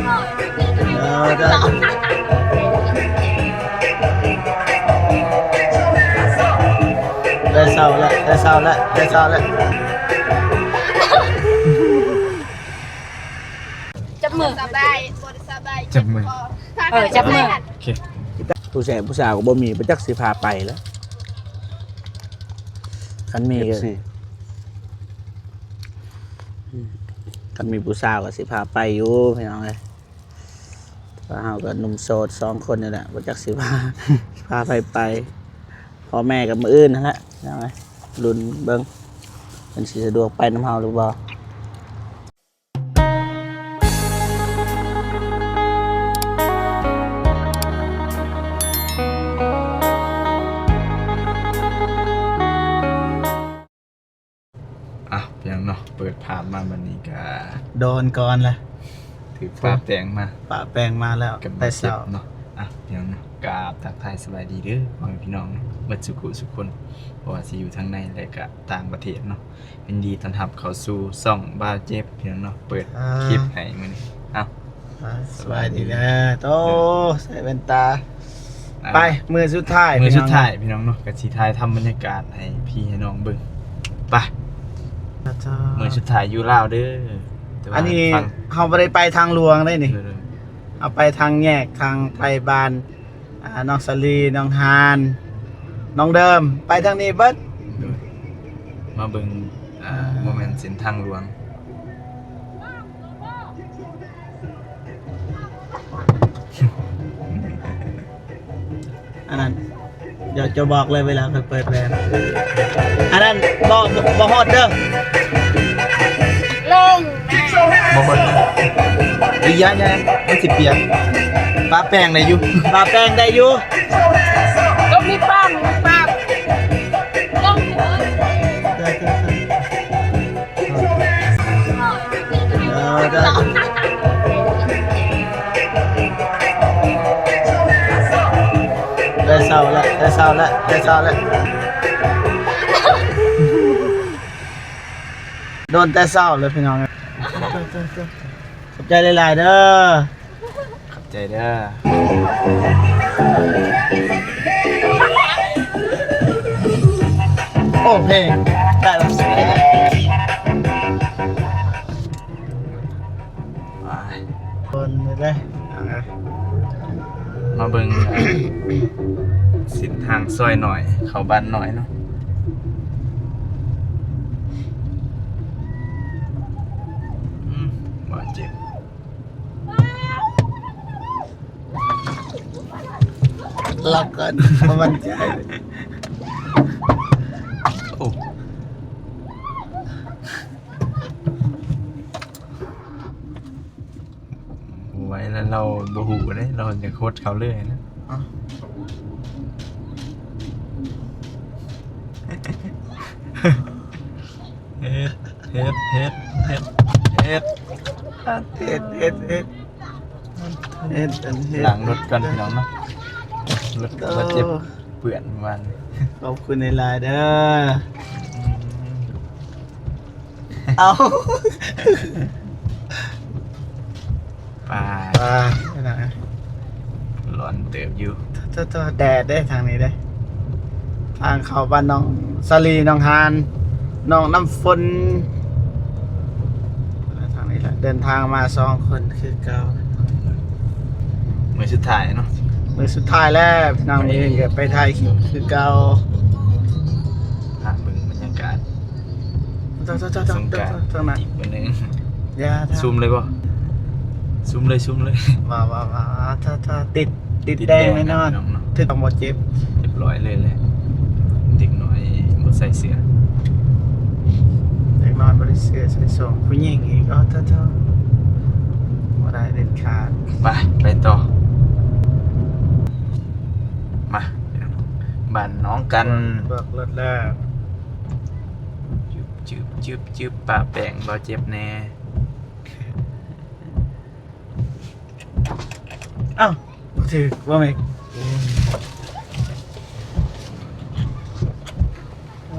ເອີ ໄດ້ ໄດ້ເຊົາແລ້ວ ໄດ້ເຊົາແລ້ວ ໄດ້ເຊົາແລ້ວ. ຈັບມື ສະບາຍ ບໍ່ໄດ້ສະບາຍ ຈັບມື ເຈັບຄໍ ເອີ ຈັບມື ໂອເຄ. ຜູ້ແຊບຜູ້ສາວກໍບໍ່ມີ ບໍ່ຈັກຊິພາໄປແລ້ວ. ຄັນມີກໍ ເອັຟຊີ ຄັນມີຜູ້ສາວກໍຊິພາໄປຢູ່ ພີ່ນ້ອງເອີຍ. ແຕ່ວ່າເຮົາກໍໜຸ່ມໂສດສອງຄົນນີ້ແຫຼະ ບໍ່ຈັກຊິພາ ພາໃຜໄປ. ພໍ່ແມ່ກໍມື້ອື່ນຫັ້ນແຫຼະ ພີ່ນ້ອງເອີຍ. ລຸ້ນເບິ່ງ ເພິ່ນຊິສະດວກໄປນຳເຮົາຫຼືບໍ່. ອ່ະ ພີ່ນ້ອງເນາະ ເປີດພາບມາບັດນີ້ກະ ໂດນກ່ອນລະ ຖືກປະແປງມາ ປະແປງມາແລ້ວ ແຕ່ເຊົ້າເນາະ. ອ່ະ ພີ່ນ້ອງເນາະ ກາບທັກທາຍສະບາຍດີເດີ ພໍ່ແມ່ພີ່ນ້ອງເນາະ ເບິດສູ່ຜູ້ສູ່ຄົນ ບໍ່ວ່າຊິຢູ່ທາງໃນ ແລະກະຕ່າງປະເທດເນາະ. ຍິນດີຕ້ອນຮັບເຂົ້າສູ່ຊ່ອງບ່າວເຈັບ ພີ່ນ້ອງເນາະ ເປີດຄລິບໃຫ້ມື້ນີ້. ເອົ້າ ອ່າ ສະບາຍດີເດີ. ໂອ້ ໃສ່ແວ່ນຕາ. ອ່າ ໄປ ມື້ສຸດທ້າຍ ມື້ສຸດທ້າຍ ພີ່ນ້ອງເນາະ ກະຊິຖ່າຍທຳບັນຍາກາດໃຫ້ພີ່ໃຫ້ນ້ອງເບິ່ງ. ໄປ ມື້ສຸດທ້າຍຢູ່ລາວເດີ. ແຕ່ວ່າ ອັນນີ້ເຮົາບໍ່ໄດ້ໄປທາງຫຼວງເດ້ນີ້ ເຮົາໄປທາງແຍກ ທາງໄປບ້ານ ອ່າ ນ້ອງສາລີ ນ້ອງຮານ ນ້ອງເດີມ ໄປທາງນີ້ເບິດ. ໂດຍ ມາເບິ່ງ ອ່າ ອ່າ ບໍ່ແມ່ນເສັ້ນທາງຫຼວງ. ອັນນັ້ນ ດຽວຈະບອກເລີຍເວລາຂ້ອຍເປີດແວ່ນ. ອັນນັ້ນບໍ່ ບໍ່ ບໍ່ຮອດເດີ. ລົງ ບໍ່ຮອດເດີ. ເອີຍ ຢ່າ ຢ່າ ມັນຊິປຽກ. ປະແປ້ງໄດ້ຢູ່ ປະແປ້ງໄດ້ຢູ່. ກໍມີປ້າມ ມີປ້າມ. ລົງ ເອີ ໄດ້ ໄດ້ເຊົາແລ້ວ ໄດ້ເຊົາແລ້ວ ໄດ້ເຊົາແລ້ວ. ໂດນແຕ່ເຊົ້າເລີຍພີ່ນ້ອງ. ຂອບໃຈຫຼາຍໆເດີ. ຂອບໃຈເດີ. ໂອ້ ເພງ ໄດ້ລະ. ຄົນເດ້ ມາເບິ່ງເສັ້ນທາງຊອຍນ້ອຍ ເຂົ້າບ້ານນ້ອຍເນາະ. ອືມ ບໍ່ເຈັບ. ລັກກ່ອນ ບໍ່ໝັ້ນໃຈ. ໂອ້ ໄວ້ແລ້ວ ລາວບໍ່ຮູ້ເດ້ ລາວຈະໂຄດເຂົາເລື້ອຍນະ. ເຮັດ ເຮັດ ເຮັດ ເຮັດ ເຮັດ ເຮັດ ເຮັດ ເຮັດ ເຮັດ ເຮັດ ເຮັດ ລ້າງລົດກ່ອນພີ່ນ້ອງເນາະ. ລົດ ໂອ້ ລົດເຈັບເປື້ອນປະມານ. ຂອບຄຸນຫຼາຍໆເດີ. ເອົ້າ ປາ ປາ ຮ້ອນເຕີບຢູ່. ໂທ້ໆ ແດດເດ້ທາງນີ້ເດ້. ທາງເຂົ້າບ້ານໜອງສາລີ ໜອງຫານ ໜອງນ້ຳຝົນ. ທາງນີ້ແຫຼະ ເດີນທາງມາສອງຄົນຄືເກົ່າ. ມື້ສຸດທ້າຍເນາະ ມື້ສຸດທ້າຍແລ້ວ. ນາງເອງກໍໄປຖ່າຍຄລິບຄືເກົ່າ. ພາເບິ່ງບັນຍາກາດ ໂທ້ໆໆໆ ສົງການ ທາງນັ້ນ ອີກມື້ໜຶ່ງ. ຢ່າ ຊູມເລີຍບໍ່? ຊູມເລີຍ ຊູມເລີຍ. ວ່າ ວ່າ ວ່າ ຖ້າ ຖ້າຕິດ ຕິດແດງແນ່ນອນ. ຖືກຕ້ອງບໍ່ເຈັບ. ຮຽບຮ້ອຍເລີຍແຫຼະ. ເດັກນ້ອຍບໍ່ໃສ່ເສື້ອ. ເດັກນ້ອຍບໍ່ໄດ້ເສື້ອໃສ່ໂສ້ງ. ຜູ້ຍິງອີກ. ໂອ້ ເທາະໆ ບໍ່ໄດ້ເດັດຂາດ. ໄປ ໄປຕໍ່. ມາ ບ້ານໜອງກັນ. ເບີກລົດແລ້ວ. ຈຶບ ຈຶບ ຈຶບ ປະແປ້ງບໍ່ເຈັບແນ່. ອ້າວ ບໍ່ຖືກ ບໍ່ແມ່ນ. ໂອ້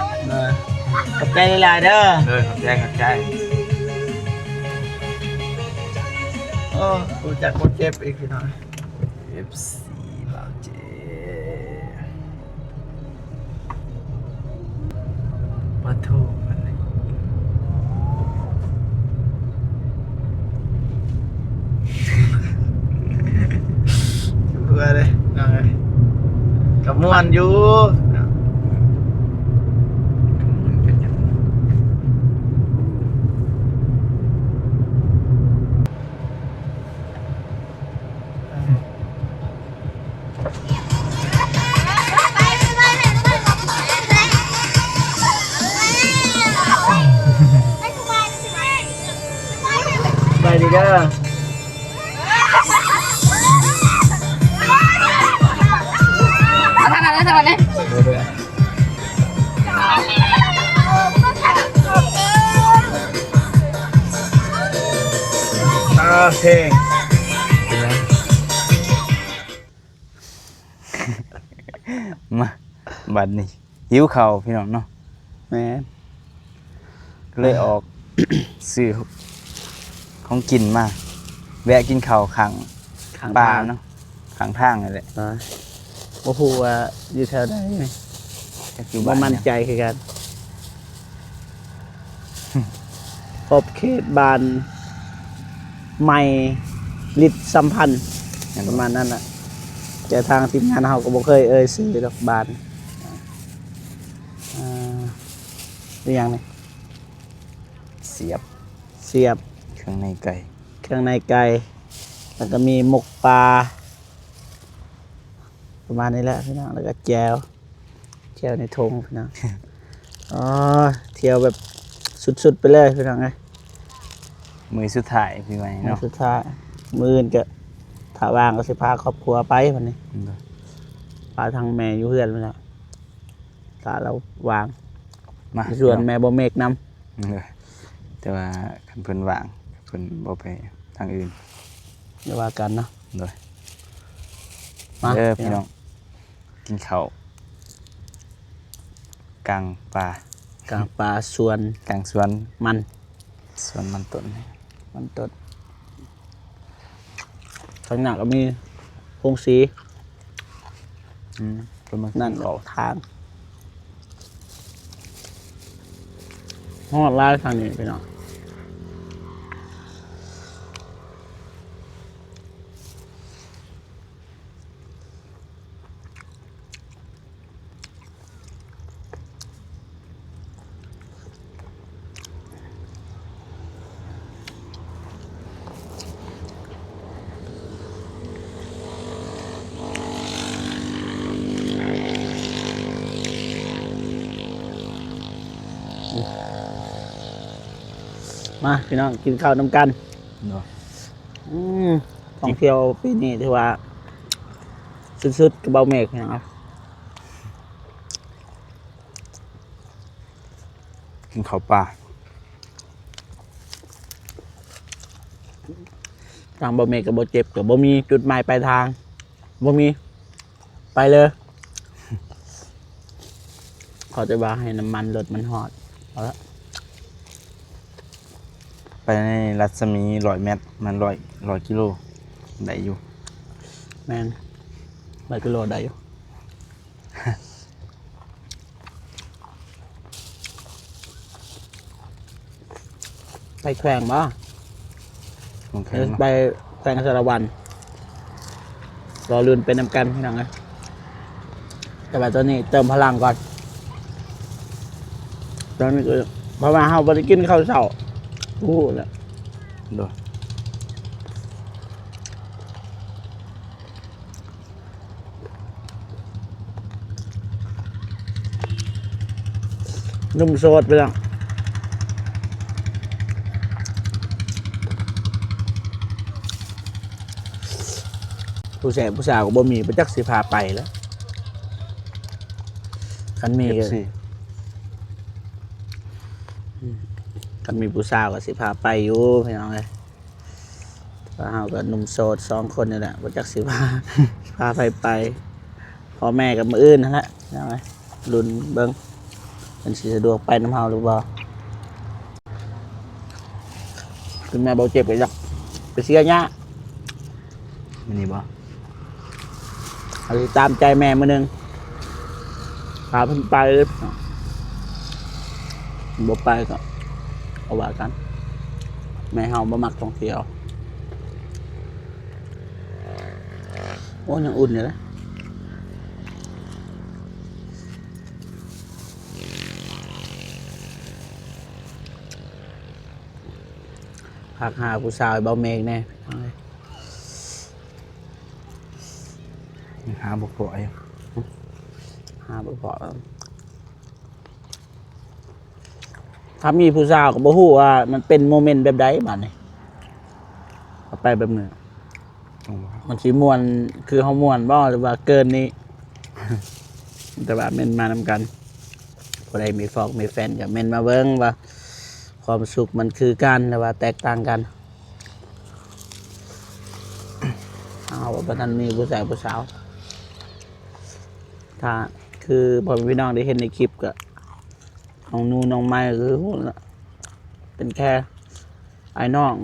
ເອີ ຂອບໃຈຫຼາຍໆເດີ. ເອີ ຂອບໃຈ ຂອບໃຈ. ໂອ້ ຮູ້ຈັກຄົນເຈັບອີກພີ່ນ້ອງ. ເອັບຊີບ່າວເຈ ປະໂທ ເພື່ອເດ້ນ້ອງເອີຍ ກໍມ່ວນຢູ່. ໄປດີເດີ. ເອົາທາງນັ້ນເລີຍ ທາງນັ້ນເລີຍ. ໂອເຄ ມາ ບັດນີ້ຫິວເຂົ້າພີ່ນ້ອງເນາະ. ແມ່ນ ເລີຍອອກຊື້ຂອງກິນມາ ແວະກິນເຂົ້າຂ້າງ ຂ້າງ ປ່າ ທາງ ເນາະ ຂ້າງທາງນັ້ນແຫຼະ. ອ່າ ບໍ່ຮູ້ວ່າຢູ່ແຖວໃດນີ້ ຈັກຢູ່ ບໍ່ ບ້ານ ໝັ້ນໃຈຄືກັນ. ຂອບເຂດບ້ານໃໝ່ລິດສຳພັນ ແມ່ນ ປະມານນັ້ນລະ. ແຕ່ທາງທີມງານເຮົາກໍບໍ່ເຄີຍເອີ່ຍຊື່ດອກບ້ານ. ເອີ ອີຫຍັງນີ້? ສຽບ ສຽບ ເຄື່ອງໃນໄກ່ ເຄື່ອງໃນໄກ່ ແລ້ວກໍມີໝົກປາ ປະມານນີ້ແຫຼະພີ່ນ້ອງ. ແລ້ວກໍແຈ່ວ ແຈ່ວໃນຖົງພີ່ນ້ອງ. ອໍ ທ່ຽວແບບສຸດໆໄປເລີຍພີ່ນ້ອງເອີຍ. ມື້ສຸດທ້າຍປີໃໝ່ ມື້ ເນາະ ສຸດທ້າຍ. ມື້ອື່ນກໍຖ້າວ່າງກໍຊິພາຄອບຄົວໄປບັດນີ້. ໂດຍ ພາທັງແມ່ຢູ່ເຮືອນພຸ້ນແຫຼະ ຖ້າລາວວ່າງ. ມາ ຊວນ ພີ່ນ້ອງ ແມ່ບໍ່ເມັກນຳ. ໂດຍ ແຕ່ວ່າຄັນເພິ່ນວ່າງ ເພິ່ນບໍ່ໄປທາງອື່ນ ຢ່າວ່າກັນເນາະ. ໂດຍ ມາ ເດີ ພີ່ນ້ອງ ພີ່ນ້ອງ ກິນເຂົ້າກາງປ່າ ກາງປ່າ ສວນ ກາງສວນມັນ ສວນມັນຕົ້ນ ມັນຕົ້ນ. ທາງໜ້າກໍມີໂຮງສີ ອືມ ເພິ່ນມາ ນັ້ນ ທາງ ຮອດແລ້ວທາງນີ້ພີ່ນ້ອງ. ມາພີ່ນ້ອງ ກິນເຂົ້ານຳກັນເນາະ. ອືມ ທ່ອງທ່ຽວປີນີ້ຖືວ່າສຸດໆ ກັບເບົາເມກພີ່ນ້ອງ. ກິນເຂົ້າປ່າ ທາງເບົາເມກກໍບໍ່ເຈັບ ກໍບໍ່ມີຈຸດໝາຍປາຍທາງ ບໍ່ມີ ໄປເລີຍ ຂໍແຕ່ວ່າໃຫ້ນ້ຳມັນລົດມັນຮອດ ເອົາລະ. ໄປໃນລັດສະໝີຮ້ອຍແມັດ ມັນຮ້ອຍ ຮ້ອຍກິໂລ ໄດ້ຢູ່. ແມ່ນ ຮ້ອຍກິໂລໄດ້ຢູ່. ໄປແຂວງບໍ່? ໂອເຄ ໄປແຂວງສາລະວັນ ລໍລຸ້ນໄປນຳກັນພີ່ນ້ອງເອີຍ. ແຕ່ວ່າຕອນນີ້ເຕີມພະລັງກ່ອນ ຕອນນີ້ກໍ ເພາະວ່າເຮົາບໍ່ໄດ້ກິນເຂົ້າເຊົ້າ ຮູ້ແລ້ວ ໂດຍ. ໜຸ່ມໂສດ ພີ່ນ້ອງ ຜູ້ແຊບຜູ້ສາວກໍບໍ່ມີ ບໍ່ຈັກຊິພາໄປແລ້ວ. ຄັນມີກໍ ເອັຟຊີ ອືມ ຄັນມີຜູ້ສາວກໍຊິພາໄປຢູ່ ພີ່ນ້ອງເອີຍ. ວ່າເຮົາກໍໜຸ່ມໂສດສອງຄົນນີ້ແຫຼະ ບໍ່ຈັກຊິພາ ພາໃຜໄປ. ພໍ່ແມ່ກໍມື້ອື່ນຫັ້ນແຫຼະ ພີ່ນ້ອງເອີຍ ລຸ້ນເບິ່ງ ເພິ່ນຊິສະດວກໄປນຳເຮົາຫຼືບໍ່. ຄືແມ່ບໍ່ເຈັບກໍຢາກໄປເສຍຫຍ້າ ມື້ນີ້ບໍ່? ເຮົາຊິຕາມໃຈແມ່ມື້ໜຶ່ງ ພາເພິ່ນໄປ ບໍ່ໄປກໍບໍ່ວ່າກັນ. ແມ່ເຮົາບໍ່ມັກທ່ອງທ່ຽວ. ໂອ້ ຍັງອຸ່ນຢູ່ເດ້. ພາກຫາຜູ້ສາວໃຫ້ເບົາເມກແດ່ ຫາບໍ່ພໍຢູ່ ຫາບໍ່ພໍ. ຖ້າມີຜູ້ສາວກໍບໍ່ຮູ້ວ່າມັນເປັນໂມເມັນແບບໃດບາດນີ້ ເອົາໄປແບບນີ້ ມັນຊິມ່ວນຄືເຮົາມ່ວນບໍ່ ຫຼືວ່າເກີນນີ້? ແຕ່ວ່າແມ່ນມານຳກັນ ຜູ້ໃດມີຟອກມີແຟນກໍເມັນມາເບິ່ງວ່າ ຄວາມສຸກມັນຄືກັນ ຫຼືວ່າແຕກຕ່າງກັນ. ເຮົາບໍ່ທັນມີຜູ້ຊາຍຜູ້ສາວ ຖ້າຄືພໍ່ແມ່ພີ່ນ້ອງໄດ້ເຫັນໃນຄລິບກໍ ນ້ອງນູນ້ອງໄມ້ກໍຄືຮູ້ລະ ເປັນແຄ່ອ້າຍນ້ອງ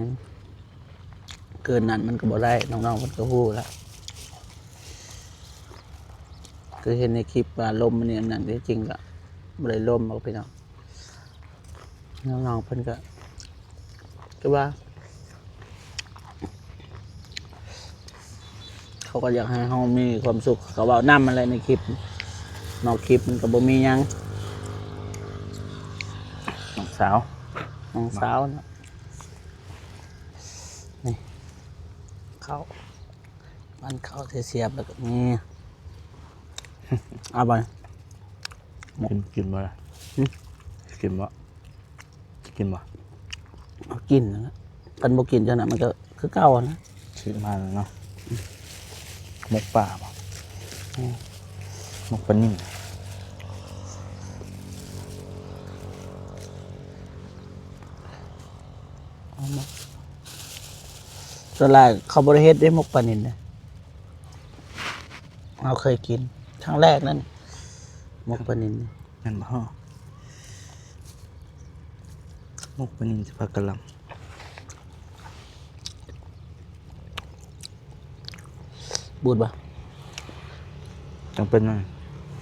ເກີນນັ້ນມັນກໍບໍ່ໄດ້ ນ້ອງໆເພິ່ນກໍຮູ້ລະ ຄືເຫັນໃນຄລິບວ່າລົມອັນນີ້ອັນນັ້ນ ທີ່ຈິງກໍບໍ່ໄດ້ລົມດອກພີ່ນ້ອງ. ນ້ອງໆເພິ່ນກໍ ຄືວ່າ ເຂົາກໍຢາກໃຫ້ເຮົາມີຄວາມສຸກ ເຂົາເວົ້ານຳຫັ້ນແຫຼະໃນຄລິບ ນອກຄລິບມັນກໍບໍ່ມີຫຍັງ. ນ້ອງສາວ ນ້ອງສາວເນາະ ນີ້ ເຂົ້າ ປັ້ນເຂົ້າທີ່ສຽບ ແລ້ວກໍມີ ເອົາບໍ່? ກິນ ກິນບໍ່ລະ? ຫຶ? ກິນບໍ່? ຊິກິນບໍ່? ເອົາກິນນັ້ນລະ ຄັນບໍ່ກິນຈັ່ງນັ້ນມັນກໍຄືເກົ່າຫັ້ນນະ. ຊື້ມາແລ້ວເນາະ ໝົກປາບໍ່? ອືມ ໝົກປານິນ. ເອົາມາ ສ່ວນຫຼາຍເຂົາບໍ່ໄດ້ເຮັດເດ້ ໝົກປານິນນະ ເຮົາເຄີຍກິນຄັ້ງແລກນັ້ນ ໝົກປານິນ. ແມ່ນບໍ່? ໝົກປານິນໃສ່ຜັກກະຫຼ່າ. ບູດບໍ່? ຈັ່ງເປັນຫຍັງ?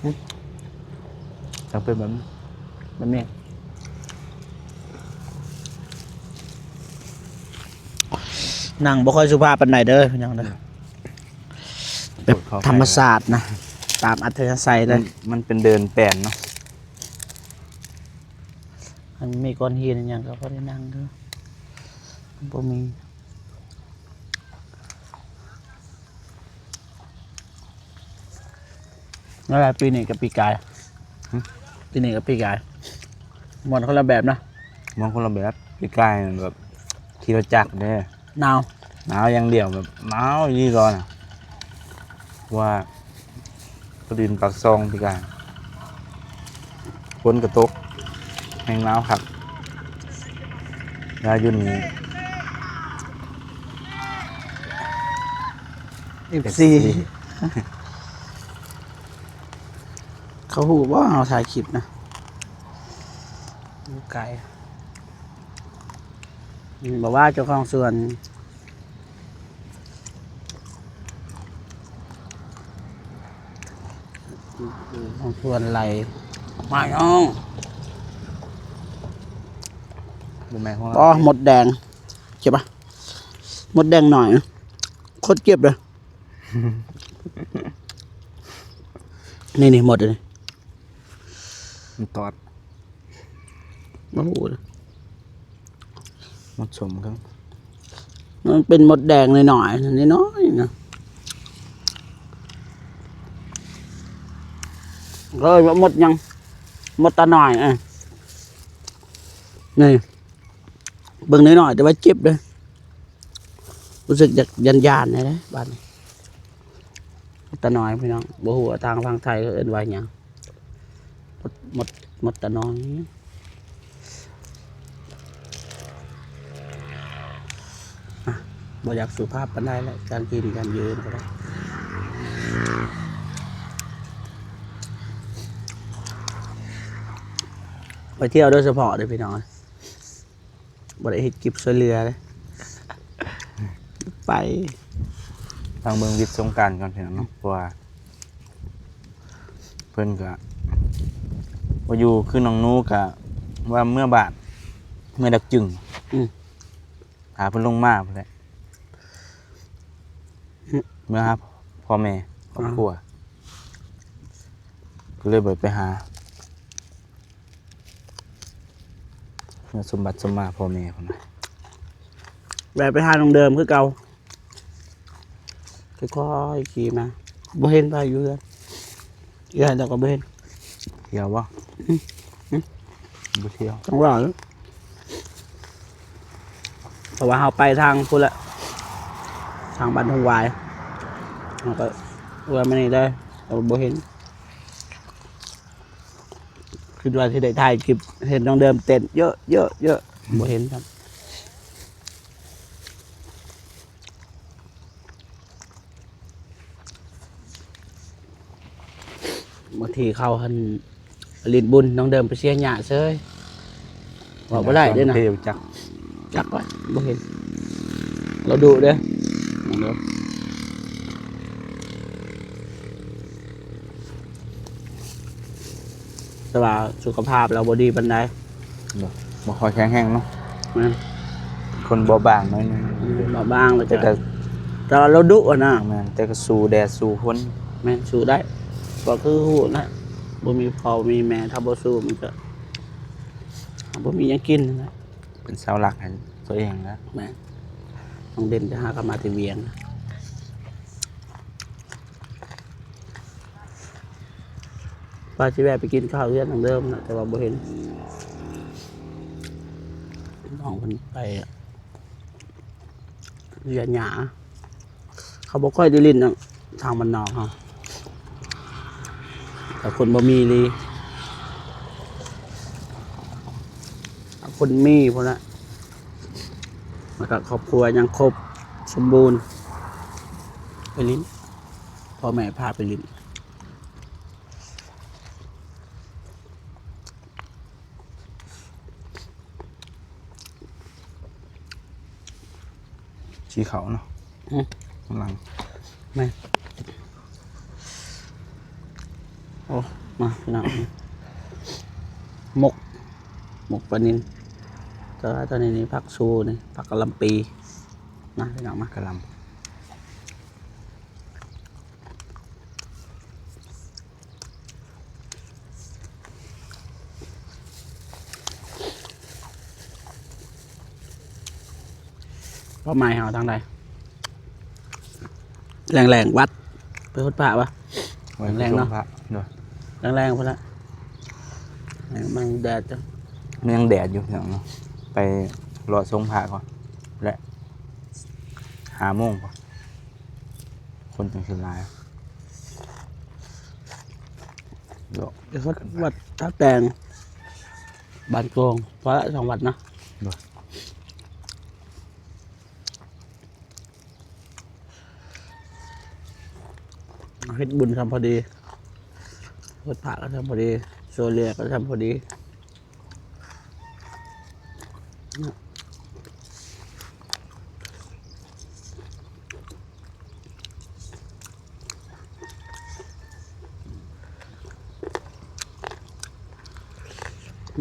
ຫຶ? ຈັ່ງເປັນແບບນີ້ ແບບນີ້ ນັ່ງບໍ່ຄ່ອຍສຸພາບປານໃດເດີ ພີ່ນ້ອງເດີ. ແບບທຳມະຊາດນະ ຕາມອັດທະຍາໄສເລີຍ. ມັນ ມັນເປັນເດີ່ນແປນເນາະ. ມັນມີກ້ອນຫີນອີຫຍັງກໍພໍໄດ້ນັ່ງຢູ່ ມັນບໍ່ມີ. ແລ້ວປີນີ້ກັບປີກາຍ? ຫຶ? ປີນີ້ກັບປີກາຍ ມ່ວນຄົນລະແບບເນາະ. ມ່ວນຄົນລະແບບ. ປີກາຍແບບຂີ່ລົດຈັກເດ້ ໜາວ ໜາວຢ່າງດຽວ ແບບໜາວອີ່ຫຼີລະນະ ວ່າໄປຫຼິ້ນປາກຊ່ອງປີກາຍ ຝົນກໍຕົກ ແຮງໜາວຄັກ ແລ້ວຢູ່ນີ້ ເອັຟຊີ ເອັຟຊີ ເຂົາຮູ້ບໍ່ເຮົາຖ່າຍຄລິບນະ? ຢູ່ໄກ ອືມ ບໍ່ວ່າເຈົ້າຂອງສວນ ເຈົ້າຂອງສວນໄລ່ ມານ້ອງ ບໍ່ແມ່ນຂອງເຮົາ ອໍ ມົດແດງ ເຈັບປະ? ມົດແດງໜ້ອຍ ໂຄດເຈັບເລີຍ ນີ້ໆ ມົດອັນນີ້ ມັນຕອດ ບໍ່ຮູ້ເດ້ ມົດສົມເຂົາ ມັນເປັນມົດແດງນ້ອຍໆ ນ້ອຍໆນະ ເອີ້ນວ່າມົດຫຍັງ? ມົດຕາໜ້ອຍ ເອີ ນີ້ ເບິ່ງນ້ອຍໆ ແຕ່ວ່າເຈັບເດ້ ຮູ້ສຶກຢາກຢ້ານໆ ແດ່ເດ້ບາດນີ້ ມົດຕາໜ້ອຍ ພີ່ນ້ອງ ບໍ່ຮູ້ວ່າທາງຝັ່ງໄທເຂົາເອີ້ນວ່າຫຍັງ ມົດ ມົດ ມົດຕາໜ້ອຍ ອ່ະ ບໍ່ຢາກສຸພາບປານໃດແຫຼະ ການກິນການຢືນກໍໄດ້ ໄປທ່ຽວໂດຍສະເພາະເດີ້ ພີ່ນ້ອງ ບໍ່ໄດ້ເຮັດຄລິບຊ່ວຍເຫຼືອເດ້ ໄປ ຟັງເບິ່ງວິດສົງການກ່ອນ ພີ່ນ້ອງເນາະ ເພາະວ່າເພິ່ນກະບໍ່ຢູ່ ຄືນ້ອງໜູກະວ່າເມືອບ້ານ ເມືອດັກຈຶງ ອືມ ຖ້າເພິ່ນລົງມາພຸ້ນແຫຼະ ອືມ ເມືອຫາພໍ່ແມ່ຄອບຄົວ ອ່າ ກໍເລີຍບໍ່ໄດ້ໄປຫາ ເມືອສົມບັດສົມມາພໍ່ແມ່ພຸ້ນນະ ແວ່ໄປຫານ້ອງເດີມຄືເກົ່າ ຄ່ອຍໆຂີ່ມາ ບໍ່ເຫັນໃຜຢູ່ເຮືອນ ເອື້ອຍເຈົ້າກໍບໍ່ເຫັນ ທ່ຽວບໍ່? ອືມ ບໍ່ທ່ຽວ ຈັ່ງວ່າ ເພາະວ່າເຮົາໄປທາງພຸ້ນແຫຼະ ທາງບ້ານທົ່ງຫວາຍ ເຮົາກໍເອື້ອຍມານີ້ເລີຍ ກໍບໍ່ເຫັນ ຄິດວ່າຊິໄດ້ຖ່າຍຄລິບເຫັນນ້ອງເດີມເຕັ້ນເຢີະໆໆ ບໍ່ເຫັນຊ້ຳ. ບາງທີເຂົາຫັ້ນຫຼິ້ນບຸນ ນ້ອງເດີມໄປເຊຍຫຍ້າເສີຍ ເວົ້າບໍ່ໄດ້ເດ້ນະ ຈັກ ຈັກວ່າບໍ່ເຫັນ ລາວດຸເດ້ ແຕ່ວ່າສຸຂະພາບລາວບໍ່ດີປານໃດ ບໍ່ ບໍ່ຄ່ອຍແຂງແຮງເນາະ ແມ່ນ ຄົນເບົາບາງໜ້ອຍໜຶ່ງ ອືມ ເບົາບາງ ແລ້ວ ແຕ່ ກໍ ແຕ່ວ່າລາວດຸຫັ້ນນະ ແມ່ນ ແຕ່ກໍສູ້ແດດສູ້ຝົນ ແມ່ນ ສູ້ໄດ້ ກໍຄືຮູ້ນະ ບໍ່ມີພໍ່ມີແມ່ ຖ້າບໍ່ສູ້ມັນກໍບໍ່ມີຫຍັງກິນນະ ເປັນເສົາຫຼັກໃຫ້ຕົວເອງນະ ແມ່ນ ນ້ອງເດັ່ນຈະຫາກັບມາແຕ່ວຽງ ວ່າຊິແວ່ໄປກິນເຂົ້າເຮືອນນ້ອງເດີມນະ ແຕ່ວ່າບໍ່ເຫັນ ນ້ອງເພິ່ນໄປເລຍຫຍ້າ ເຂົາບໍ່ຄ່ອຍໄດ້ຫຼິ້ນນະ ທາງບ້ານນອກເຮົາ ແຕ່ຄົນບໍ່ມີອີ່ຫຼີ ຄົນມີພຸ້ນນະ ແລ້ວກໍຄອບຄົວຍັງຄົບສົມບູນ ໄປຫຼິ້ນ ພໍ່ແມ່ພາໄປຫຼິ້ນ. ສີຂາວເນາະ ອືມ ຂ້າງຫຼັງ ແມ່ນ ໂອ້ ມາພີ່ນ້ອງ ໝົກ ໝົກປານິນ ແຕ່ວ່າຕອນນີ້ນີ້ຜັກຊູນີ້ ຜັກກະຫຼ່ຳປີ ມາພີ່ນ້ອງມາ ກະຫຼ່ຳ. ເປົ້າໝາຍເຮົາທາງໃດ? ແລງໆ ວັດ ໄປຫົດພະວະ? ແລງໆ ເນາະ ແລງໆ ພຸ້ນລະ ມັນແດດ ມັນຍັງແດດຢູ່ເນາະ ໄປ ເລາະຊົງພະກ່ອນ ແລະ ຫ້າໂມງພຸ້ນ ຄົນຈັ່ງຊິຫຼາຍ. ເລາະ ໄປຮອດວັດທ່າແຕງ ບ້ານໂກງ ພໍລະສອງວັດເນາະ. ໂດຍ. ເຮັດບຸນຊ່ຳພໍດີ ເຮັດພະກໍຊ່ຳພໍດີ ຊ່ວຍເຫຼືອກໍຊ່ຳພໍດີ.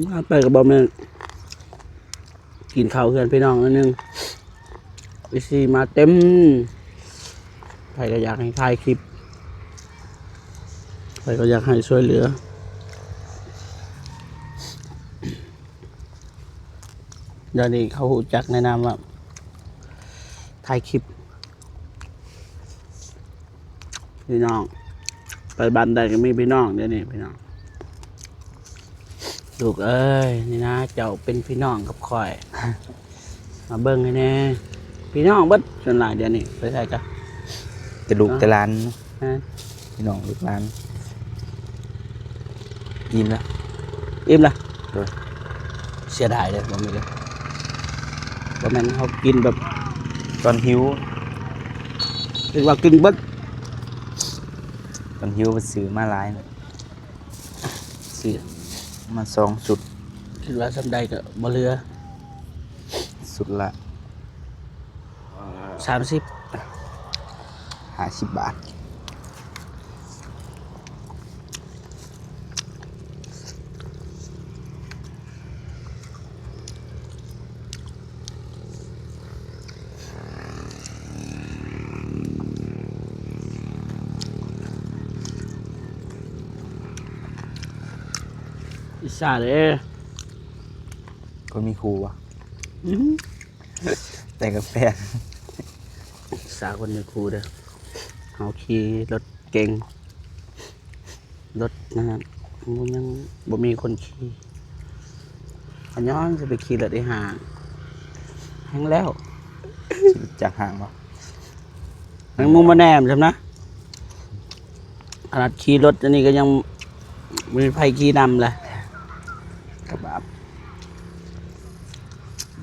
ມາໄປກໍບໍ່ແມ່ນ ກິນເຂົ້າເຮືອນພີ່ນ້ອງໜ້ອຍໜຶ່ງ ເອັຟຊີມາເຕັມ. ໃຜກໍຢາກໃຫ້ຖ່າຍຄລິບ ໃຜກໍຢາກໃຫ້ຊ່ວຍເຫຼືອ. ດຽວນີ້ເຂົາຮູ້ຈັກໃນນາມວ່າຖ່າຍຄລິບ. ພີ່ນ້ອງ ໄປບ້ານໃດກໍມີພີ່ນ້ອງ ດຽວນີ້ພີ່ນ້ອງ. ລູກເອີຍ ນີ້ນະ ເຈົ້າເປັນພີ່ນ້ອງກັບຂ້ອຍ ມາເບິ່ງໃຫ້ແດ່. ພີ່ນ້ອງເບິດ ສ່ວນຫຼາຍດຽວນີ້ ໄປໃສກະ ແຕ່ລູກແຕ່ຫຼານ ຮະ ພີ່ນ້ອງລູກຫຼານ. ອີ່ມລະ ອີ່ມລະ. ໂດຍ. ເສຍດາຍເດ້ ບໍ່ມີເດ້ ບໍ່ແມ່ນເຮົາກິນແບບ ຕອນຫິວ ຄິດວ່າກິນເບິດ ຕອນຫິວໄປຊື້ມາຫຼາຍ ຊື້ມາສອງຊຸດ ຄິດວ່າສ່ຳໃດກໍບໍ່ເຫຼືອ ຊຸດລະ ສາມສິບ ຫ້າສິບບາດ. ອິດສາເດ້ ຄົນມີຄູ່ວະ. ອື ແຕ່ງກັບແຟນ ສາວຄົນມີຄູ່ເດີ. ເຮົາຂີ່ລົດເກັງ ລົດນັ້ນ ມັນຍັງບໍ່ມີຄົນຂີ່ ຂະຍ້ອນຊິໄປຂີ່ລົດອີ່ຫາ ແຮງແລ້ວ ຂີ່ຈັກຫ້າງບໍ່ ແຮງມຸມບໍ່ແນມຊ້ຳນະ. ຂະໜາດຂີ່ລົດອັນນີ້ກໍຍັງບໍ່ມີໃຜຂີ່ນຳລະ ກະບາບ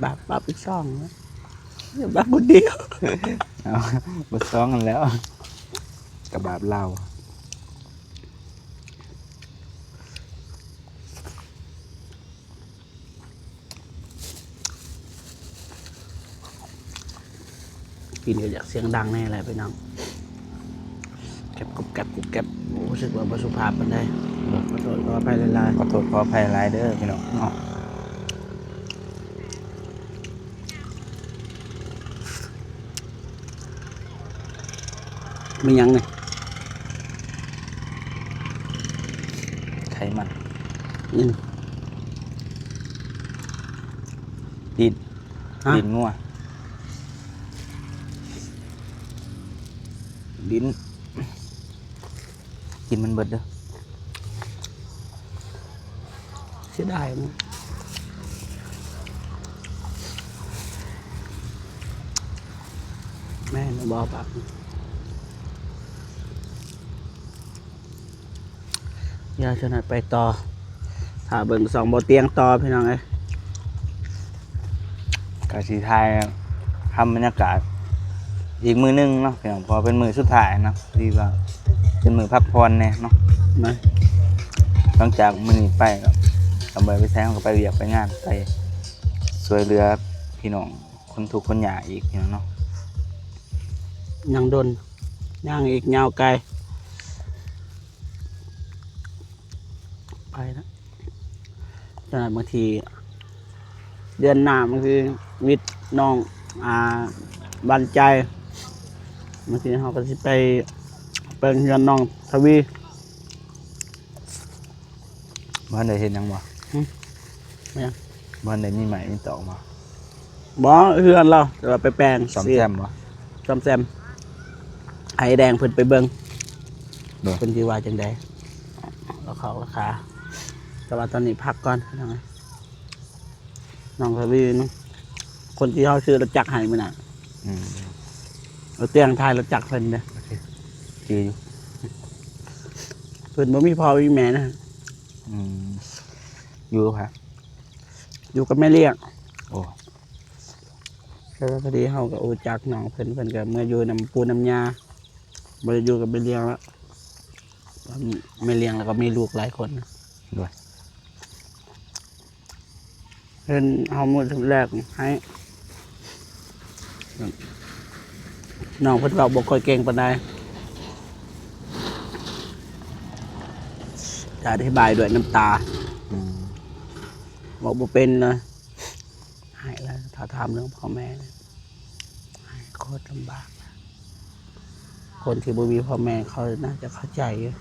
ບາບ ບາບອີກສອງ ບາບຄົນດຽວ ເອົາ ບໍ່ສອງຫັ້ນແລ້ວ ກະບາບລາວ. ກິນກໍຢາກສຽງດັງແດ່ແຫຼະພີ່ນ້ອງ ແກັບກຸບແກັບກຸບແກັບ ໂອ້ ຮູ້ສຶກວ່າບໍ່ສຸພາບປານໃດ ຂໍໂທດຂໍອະໄພຫຼາຍໆ ຂໍໂທດຂໍອະໄພຫຼາຍເດີພີ່ນ້ອງເນາະ. ມີຫຍັງນີ້ ໄຂມັນ ອືມ ຕີນ ຮະ ຕີນງົວ ຕີນ ກິນມັນເບິດເດີ ເສຍດາຍນະ ແມ່ນບໍ່ ປາກ ຢ່າ ເທົ່ານັ້ນໄປຕໍ່ ຖ້າເບິ່ງສອງບໍ່ຕຽງຕໍ່ພີ່ນ້ອງເອີຍ ກະຊິຖ່າຍທຳບັນຍາກາດອີກມື້ໜຶ່ງເນາະພີ່ນ້ອງ ເພາະວ່າເປັນມື້ສຸດທ້າຍເນາະ ທີ່ວ່າເປັນມື້ພັກຜ່ອນແດ່ເນາະ ນະ ຫຼັງຈາກມື້ນີ້ໄປກໍ ກໍບໍ່ໄດ້ໄປໃສ ເຮົາກໍໄປວຽກໄປງານ ໄປຊ່ວຍເຫຼືອພີ່ນ້ອງຄົນທຸກຄົນຍາກອີກພີ່ນ້ອງເນາະ ຍັງດົນ ຍ່າງອີກຍາວໄກ ໄປລະ ຂະໜາດບາງທີເດືອນໜ້າ ບາງທີວິດນ້ອງ ອ່າ ຫວັນໃຈ ບາງທີເຮົາກໍຊິໄປ ໄປເຮືອນນ້ອງທະວີ ບໍ່ທັນໄດ້ເຮັດຫຍັງບໍ່? ຫຶ? ແມ່ນຫຍັງ? ບໍ່ທັນໄດ້ມີໄມ້ມີຕອກບໍ່? ບໍ່ ເຮືອນລາວ ແຕ່ວ່າໄປແປງ ສ້ອມແຊມບໍ່? ສ້ອມແຊມ ໃຫ້ແດງເພິ່ນໄປເບິ່ງ ໂດຍ ເພິ່ນຊິວ່າຈັ່ງໃດ ລາຄາ ລາຄາ ແຕ່ວ່າຕອນນີ້ພັກກ່ອນ ນ້ອງທະວີນະ ຄົນທີ່ເຮົາຊື້ລົດຈັກໃຫ້ມື້ນັ້ນ. ອືມ ເອົາຕຽງຖ່າຍລົດຈັກເພິ່ນເດ້. ໂອເຄ ຈື່ຢູ່. ເພິ່ນບໍ່ມີພໍ່ມີແມ່ນະ. ອືມ ຢູ່ກັບໃຜ? ຢູ່ກັບແມ່ລ້ຽງ. ໂອ້ ແຕ່ວ່າພໍດີເຮົາກໍຮູ້ຈັກນ້ອງເພິ່ນ ເພິ່ນກໍເມືອຢູ່ນຳປູ່ນຳຍ່າ ບໍ່ໄດ້ຢູ່ກັບແມ່ລ້ຽງແລ້ວ. ແມ່ລ້ຽງແລ້ວກໍມີລູກຫຼາຍຄົນ. ໂດຍ. ເພິ່ນເອົາມື້ແລກໃຫ້ ນ້ອງເພິ່ນເວົ້າບໍ່ຄ່ອຍເກັ່ງປານໃດ ຈະອະທິບາຍດ້ວຍນ້ຳຕາ. ອືມ ເວົ້າບໍ່ເປັນເລີຍ. ໃຫ້ແລ້ວ ຖ້າຖາມເລື່ອງພໍ່ແມ່ ໃຫ້ໂຄດລຳບາກ. ຄົນທີ່ບໍ່ມີພໍ່ແມ່ເຂົາໜ້າຈະເຂົ້າໃຈຢູ່.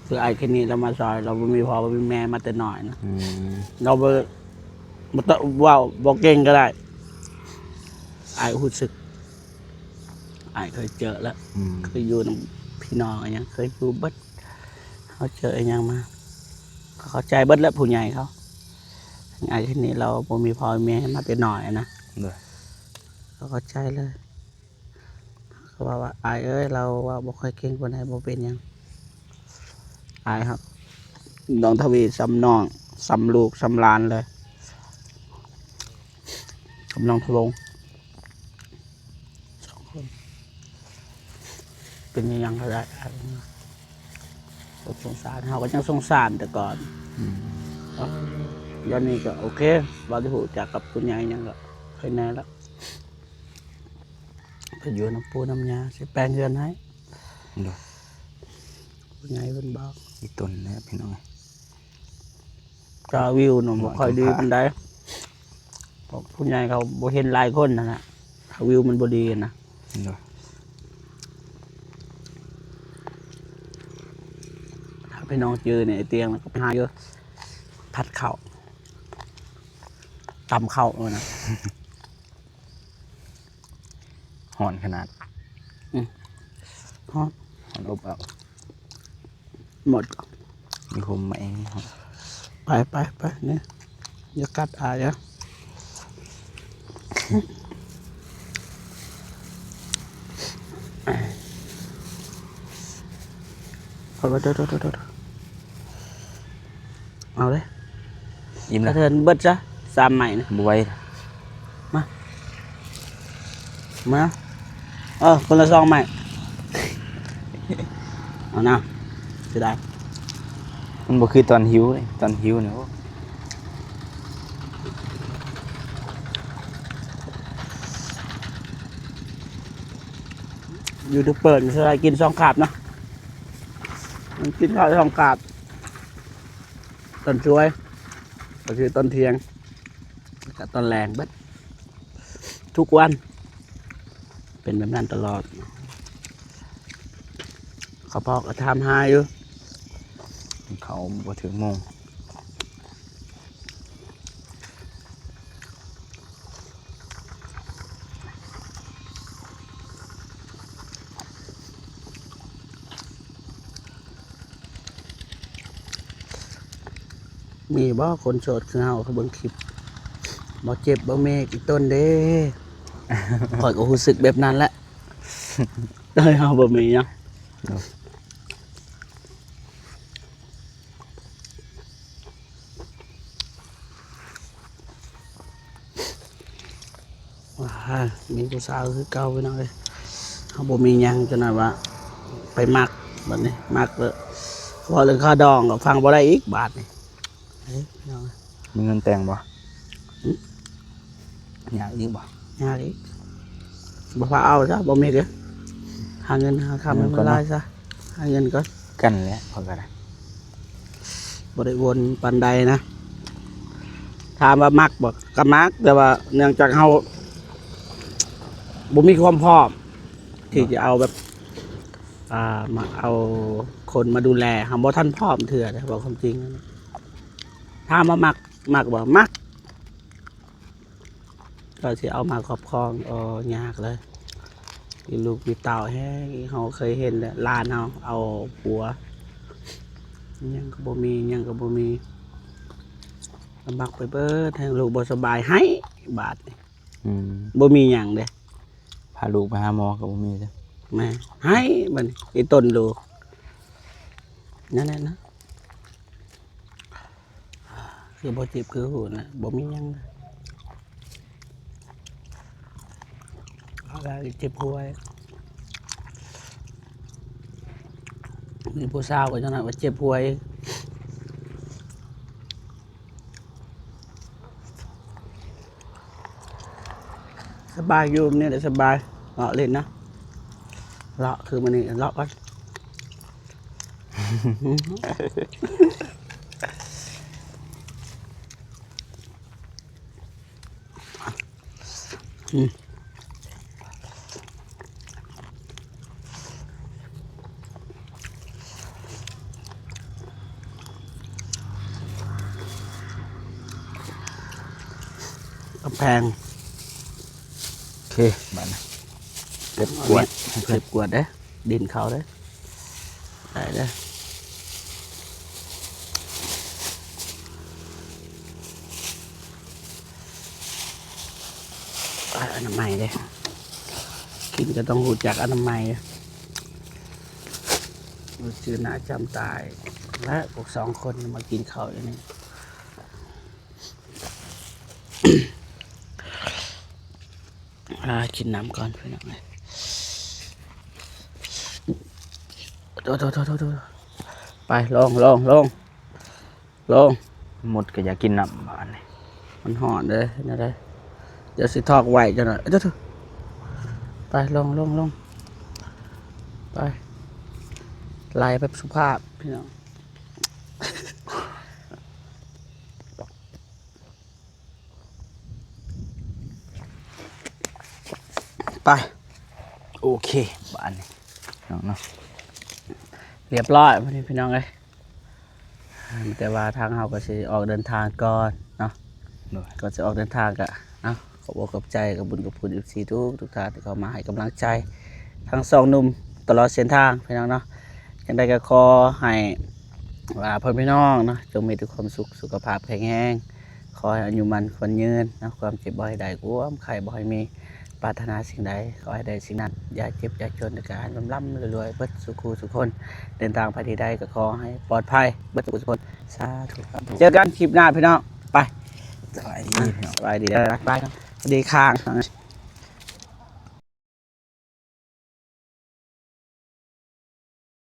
ຄືອ້າຍເຄນີລາວມາຊອຍ ລາວບໍ່ມີພໍ່ບໍ່ມີແມ່ມາແຕ່ນ້ອຍນະ. ອືມ ລາວບໍ່ ບໍ່ຕ້ອງເວົ້າ ບໍ່ເກັ່ງກໍໄດ້. ອ້າຍຮູ້ສຶກ ອ້າຍເຄີຍເຈີແລ້ວ. ອືມ ເຄີຍຢູ່ນຳພີ່ນ້ອງອີຫຍັງ ເຄີຍຢູ່ເບິດ. ເຮົາເຈີອີຫຍັງມາ ເຂົາເຂົ້າໃຈເບິດແຫຼະ ຜູ້ໃຫຍ່ເຂົາ. ອ້າຍເຄນີລາວບໍ່ມີພໍ່ມີແມ່ມາແຕ່ນ້ອຍນະ. ໂດຍ. ເຂົາເຂົ້າໃຈເລີຍ. ເຂົາເວົ້າວ່າ ອ້າຍເອີຍ ລາວເວົ້າບໍ່ຄ່ອຍເກັ່ງປານໃດ ບໍ່ເປັນຫຍັງ. ອ້າຍເຮົາ ນ້ອງທະວີ ສ່ຳນ້ອງ ສ່ຳລູກ ສ່ຳຫຼານເລີຍ ກັບນ້ອງທະວົງ ສອງຄົນ ເປັນອີຫຍັງກໍໄດ້. ອ້າຍເພິ່ນວ່າ ສົງສານ ເຮົາກໍຍັງສົງສານແຕ່ກ່ອນ. ອືມ ດຽວນີ້ກໍໂອເຄ ເວົ້າໄດ້ຮູ້ຈັກກັບຜູ້ໃຫຍ່ຫຍັງກໍໄຄແນ່ລະ. ເພິ່ນຢູ່ນຳປູ່ນຳຍ່າ ຊິແປງເຮືອນໃຫ້. ໂດຍ. ຜູ້ໃຫຍ່ເພິ່ນບອກ ອີຕົນແຫຼະພີ່ນ້ອງ. ຈາວິວເນາະ ບໍ່ຄ່ອຍດີປານໃດ ເພາະຜູ້ໃຫຍ່ເຂົາບໍ່ເຫັນຫຼາຍຄົນຫັ້ນນະ ຖ້າວິວມັນບໍ່ດີນະ. ໂດຍ. ຖ້າໄປໜອງຈື່ນີ້ ໄອ້ຕຽງກໍໄປຫາຢູ່ ຜັດເຂົ້າ ຕຳເຂົ້າ ເອີນະ. ຮ້ອນຂະໜາດ. ອືມ ຮ້ອນ ຮ້ອນອົບເອົາ. ໝົດ ມີຄົມມາເອງ. ໄປ ໄປ ໄປ ນີ້ ຢ່າກັດອາຍເດີ. ໂທດ ໂທດ ໂທດ ໂທດ. ເອົາເດ້ ອີ່ມລະ ກະເທີນເບິດຊະ ສາມໄມ້ນະ. ບໍ່ໄຫວ ມາ ມາ ເອີ ຄົນລະສອງໄມ້. ເອົານະ ເສຍດາຍ. ມັນບໍ່ຄືຕອນຫິວເດ້ ຕອນຫິວນີ້ ໂອ້ ຢູທູບເບີນີ້ ສ່ວນຫຼາຍກິນສອງຄາບເນາະ ມັນກິນເຂົ້າສອງຄາບ. ຕອນສວຍ ກໍຄືຕອນທ່ຽງ ແລ້ວກໍຕອນແລງ ເບິດທຸກວັນ ເປັນແບບນັ້ນຕະຫຼອດ. ເຂົາພໍ່ກໍຖາມຫາຢູ່ ເຂົາບໍ່ຖືກໂມງ. ມີບໍ່ຄົນໂສດຄືເຮົາ ເບິ່ງຄລິບ ບໍ່ເຈັບບໍ່ເມກອີ່ຕົນເດ້. ຂ້ອຍກໍຮູ້ສຶກແບບນັ້ນແຫຼະ ແຕ່ເຮົາບໍ່ມີຫຍັງ. ວ້າ ມີຜູ້ສາວຄືເກົ່າພີ່ນ້ອງເອີຍ. ເຮົາບໍ່ມີຫຍັງ ຈົນວ່າໄປມັກ ບັດນີ້ມັກແລ້ວ ເວົ້າເລື່ອງຄາດອງກໍຟັງບໍ່ໄດ້ອີກບາດນີ້. ເອີ ພີ່ນ້ອງ ມີເງິນແຕ່ງບໍ່? ຫຶ? ຍາກອີກບໍ່? ຍາກອີກ ບໍ່ພາເອົາຊະ ບໍ່ມີເດ້. ຫາເງິນຫາຄຳໃຫ້ມັນຫຼາຍຊະ ຫາເງິນກ່ອນ ກັນແຫຼະ ຂ້ອຍກໍໄດ້ ບໍ່ໄດ້ວົນປານໃດນະ. ຖາມວ່າມັກບໍ່? ກໍມັກ ແຕ່ວ່າເນື່ອງຈາກເຮົາບໍ່ມີຄວາມພ້ອມທີ່ຈະເອົາແບບ ອ່າ ມາເອົາຄົນມາດູແລ ເຮົາບໍ່ທັນພ້ອມເທື່ອເດ້ ເວົ້າຄວາມຈິງ. ຖາມວ່າມັກ ມັກບໍ່? ມັກ. ກໍຊິເອົາມາຄອບຄອງ ໂອ້ ຍາກເລີຍ ມີລູກມີເຕົ້າແຮງ. ເຮົາເຄີຍເຫັນແຫຼະ ຫຼານເຮົາເອົາຜົວ ຫຍັງກໍບໍ່ມີ ຫຍັງກໍບໍ່ມີ ລຳບາກໄປເບິດ ແຮງລູກບໍ່ສະບາຍ ໃຫ້ບາດນີ້. ອືມ ບໍ່ມີຫຍັງເດ້ ພາລູກໄປຫາໝໍກໍບໍ່ມີເດ້. ແມ່ນ ໃຫ້ບັດນີ້ ອີ່ຕົນລູກ ນັ້ນແຫຼະນະ. ຄືບໍ່ເຈັບຄືຫູນະ ບໍ່ມີຫຍັງ ເຂົາວ່າເຈັບຫົວ. ມີຜູ້ສາວກໍຈັ່ງນັ້ນວ່າເຈັບຫົວ. ສະບາຍຢູ່ ມື້ນີ້ແຫຼະສະບາຍ ເລາະຫຼິ້ນນະ ເລາະ ຄືມື້ນີ້ເລາະກ່ອນ. ອືມ ກຳແພງ ໂອເຄ ບາດນີ້ ເກັບກວາດ ເກັບກວາດເດ້ ດິນເຂົ້າເດ້ ໄດ້ເດ້. ອະນາໄມເດ້ ກິນກໍຕ້ອງຮູ້ຈັກອະນາໄມ ຊື່ໜ້າຈຳຕາຍ ແລະ ພວກສອງຄົນມາກິນເຂົ້າຢູ່ນີ້. ອາ ກິນນ້ຳກ່ອນພີ່ນ້ອງເອີຍ. ໂຕໆໆໆ ໄປ ລົງ ລົງ ລົງ ລົງ. ໝົດກໍຢາກກິນນ້ຳບາດນີ້ ມັນຮ້ອນເດ້ ເຮັດແນວໃດ? ດຽວຊິຖອກໄວ້ຈັກໜ້ອຍ. ໂຕໆ ໄປ ລົງ ລົງ ລົງ ໄປ ໄລ່ແບບສຸພາບພີ່ນ້ອງ. ໄປ ໂອເຄ ບາດນີ້ເນາະ ລຽບຮ້ອຍບາດນີ້ພີ່ນ້ອງເອີຍ. ແຕ່ວ່າທາງເຮົາກໍຊິອອກເດີນທາງກ່ອນເນາະ ໂດຍ ກ່ອນຊິອອກເດີນທາງກໍ ເອົາ ຂອບອົກຂອບໃຈ ຂອບບຸນຂອບຄຸນ ເອັຟຊີ ທຸກໆທ່ານທີ່ເຂົ້າມາໃຫ້ກຳລັງໃຈທັງສອງໜຸ່ມຕະຫຼອດເສັ້ນທາງພີ່ນ້ອງເນາະ. ຈັ່ງໃດກໍຂໍໃຫ້ ວ່າພໍ່ແມ່ພີ່ນ້ອງເນາະ ຈົ່ງມີແຕ່ຄວາມສຸກ ສຸຂະພາບແຂງແຮງ ຂໍໃຫ້ອາຍຸໝັ້ນຂວັນຍືນເນາະ ຄວາມເຈັບບໍ່ໃຫ້ໄດ້ ຄວາມໄຂ້ບໍ່ໃຫ້ມີ ປາດຖະໜາສິ່ງໃດຂໍໃຫ້ໄດ້ສິ່ງນັ້ນ ຢ່າເຈັບຢ່າຈົນ ແລ້ວກໍໃຫ້ລ່ຳໆລວຍໆເບິດສູ່ຄູ່ສູ່ຄົນ ເດີນທາງໄປທີ່ໃດກໍຂໍໃຫ້ປອດໄພເບິດສູ່ຄູ່ສູ່ຄົນ ສາທຸ. ເຈີກັນຄລິບໜ້າພີ່ນ້ອງ ໄປ ສະບາຍດີພີ່ນ້ອງ ສະບາຍດີ ບາຍບາຍ ສະຫວັດດີຄ່າ.